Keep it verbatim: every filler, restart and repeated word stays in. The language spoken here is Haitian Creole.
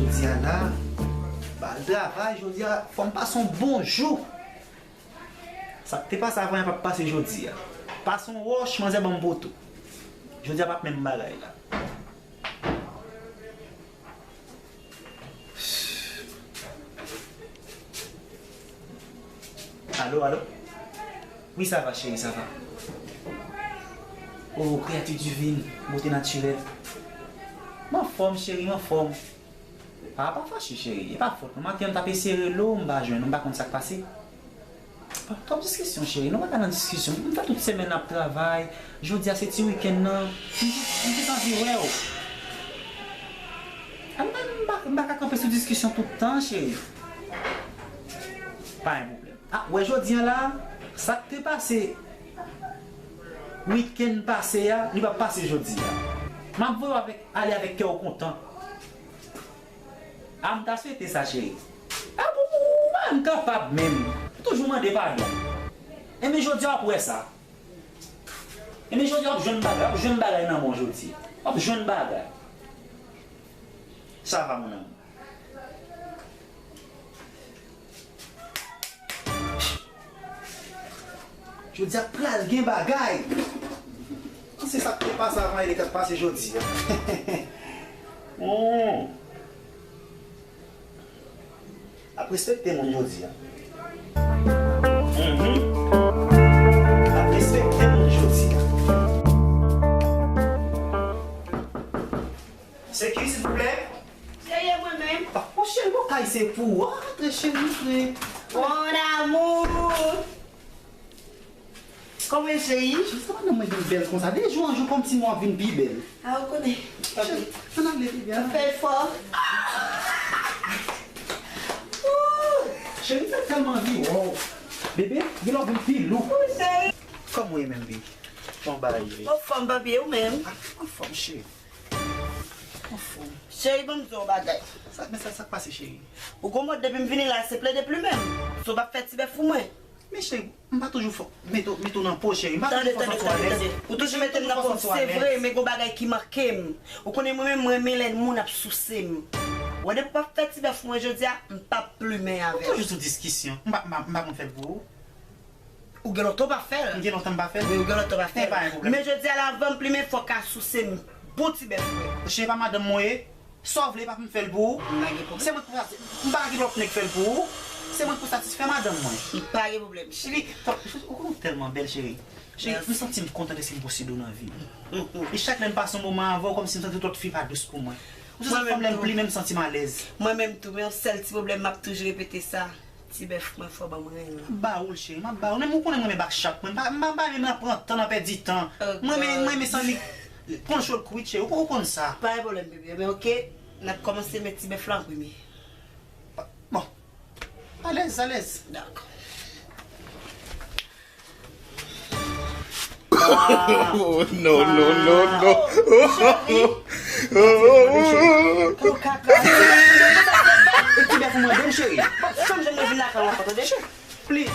Jodi a la, ba l travay, jodi a, fò m pase yon bon jou. Sa k te pase avan yè p ap pase jodi a. Pase yon wòch, manzè ban m poto. Jodi a p ap menm bagay la. Alo, alo? Wi, sa va, cheri, sa va. Oh, kreyati divin, bote natirèl. M anfòm, cheri, m anfòm. Pa, pa fache, cheri, e pa fòt mwen. Maten an, m t ap eseye rele w, m pa jwenn ou, m pa konn sa k pase. Twòp diskisyon, cheri. Nou pa ka nan diskisyon. M fè tout semèn ap travay. Jodi a se ti wikenn nan. M jis, m jis anvi wè w. A, m pa, m pa, m pa ka kanpe sou diskisyon tout tan, cheri. Pa gen pwoblèm. A, w wè jodi a la, sa k te pase wikenn pase a, li p ap pase jodi a. M ap voye w avèk, ale avèk kè w kontan. A, m ta swete sa, cheri. A, pou, pou, pou, m kapab menm. Ou toujou mande padon. Enben, jodi a w ap wè sa. Enben, jodi a w ap jwenn bagay, w ap jwenn bagay nan men w jodi a. W ap jwenn bagay. Sa va, mon amour. Jodi a pral gen bagay. Se sa k te pase avan yè k ap pase jodi a. Hmm. Ap respekte moun jodi a. Mhm. Ap respekte moun jodi a. Se ki, silvouplè? Se ye mwen menm. Ah, oh, cheri, bon, kay se pou ou. Ah, antre, cheri, antre. Mon amour. Kòman, cheri? Cheri, sa madanm mwen vin bèl konsa. De jou an jou, kòmsi mwen vin pi bèl. Ah, ou konnen. Cheri, ann ale, bebe, ann ale. Fè efò. Cheri, m tèlman anvi wè w. Bebe, gen lè w vin pi lou. Wi, cheri. Kòman w ye menm, baby? Bon bagay, baby. Anfòm, papi, ou menm? Ah, anfòm, cheri. Anfòm. Cheri, ban m di w yon bagay. Sa, men sa, sa k pase, cheri? Ou gon mòd depi m vini la, se plede plimen m. Si w p ap fè ti bèf pou mwen. Men cheri, m pa toujou fè, mete w, mete w nan po, cheri. M pa toujou fè w santi w alèz. Ou toujou mete m nan po, se vre, men gon bagay ki manke m. Ou konnen mwen menm, mwen renmen lè moun ap souse m. Wè, depi w p ap fè ti bèf pou mwen jodi a, m p ap plimen avè w. Ou toujou sou diskisyon. M pa, m pa, m pa konn fè l pou ou. Ou gen lontan w pa fè l. M gen lontan m pa fè l. Wi, ou gen lontan w pa fè l. Men pa gen pwoblèm. Men jodi a la, anvan m plimen, fò w ka souse m. Bon ti bèf, wi. Cheri, pa madanm mwen ye. Sa w vle, pa pou m fè l pou ou. M pa gen pwoblèm. Se mwen k pou sa, m pa gen lòt nèg fè l pou ou. Se mwen k pou satisfè madanm mwen. M pa gen pwoblèm, cheri. Cheri, ou konnen w tèlman bèl, cheri. Cheri, m santi m kontan dèske m posede w nan vi m. E chak lè m pase yon moman avè w, kòmsi m santi tout lòt fi pa dous pou mwen. Ou se sèl fanm lè m plimen, m santi m alèz. Mwen menm tou, men yon sèl ti pwoblèm, m ap toujou repete sa. Ti bèf mwen fò ban mwen l. M ap ba ou l, cheri, m ap ba ou l. Menm ou konnen mwen renmen bak chak mwen. M pa, m pa, m pa renmen nan pran tan, nan pèdi tan. Mwen renmen, mwen renmen san li pran cho l kwit, cheri. Ou, ou konn sa. Pa gen pwoblèm, bebe. Men oke, n ap kòmanse met ti bèf la an premye. Bon. Alèz, alèz. Dakò. Oh, no, no, no, no. Cheri. Kaka. Ti bèf ou mande m, cheri. Chanm jan mwen vin lakay ou ankò, tande? Plis.